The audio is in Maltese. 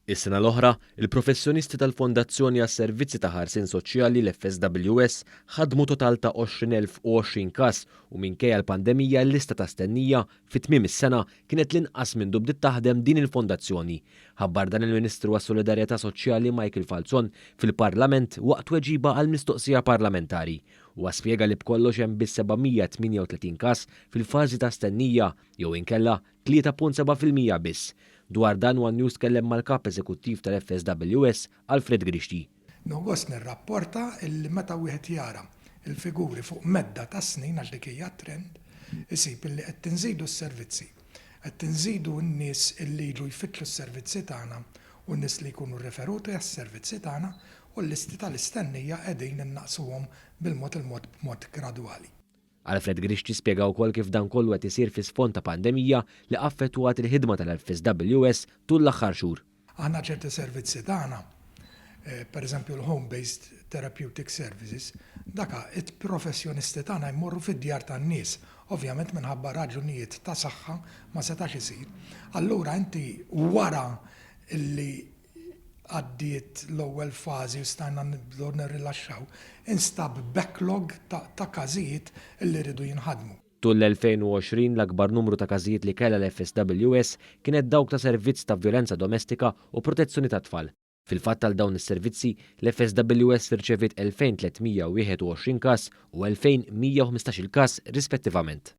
Is-sena l-oħra, il-professjonisti tal-Fondazzjoni għas-Servizzi ta' Ħarsien Soċjali, l-FSWS, ħadmu total ta' 20,020 każ u minkejja l-pandemija l-lista ta' stennija fi tmiem is-sena kienet l-inqas mindu bdiet taħdem din il-fondazzjoni. Ħabbar dan il-Ministru għas-Solidarjetà Soċjali Michael Falzon fil-Parlament waqt tweġiba għal mistoqsija parlamentari. Huwa spjega li b'kollox hemm biss 738 każ fil-fażi ta' stennija jew inkella 3.7% biss. Dwar dan one News tkellem mal-Kap Eżekuttiv tal-FSWS, Alfred Grixti. Nieħu gost nirrapporta illi meta wieħed jara l-figuri fuq medda ta' snin, għax dik hija t-trend, isib illi qed inżidu s-servizzi, qed inżidu n-nies illi jiġu jfittxu s-servizzi tagħna u n-nies li jkunu rreferuti għas-servizzi tagħna u l-listi tal-istennija qegħdin innaqqsuhom bil-mod il-mod b'mod gradwali. Alfred Grixti spjega wkoll kif dan kollu qed isir fi sfond ta' pandemija li affettwat il-ħidma tal-FSWS tul l-aħħar xhur. Aħna ċerti servizzi tagħna, per eżempju l-home based therapeutic services, daka it-professjonisti tagħna jmorru fid-djar tan-nies, ovvjament minħabba raġunijiet ta' saħħa ma setax isir. Allura inti wara li għaddiet l-ewwel fażi u stajna nibdew nirrilaxxaw, instab backlog ta' każijiet li riedu jinħadmu. Tul l-2020 l-akbar numru ta' każijiet li kellha l-FSWS kienet dawk ta' servizz ta' vjolenza domestika u protezzjoni tat-tfal. Fil-fatt għal dawn is-servizzi, l-FSWS irċeviet 2,321 każ u 2,115-il każ rispettivament.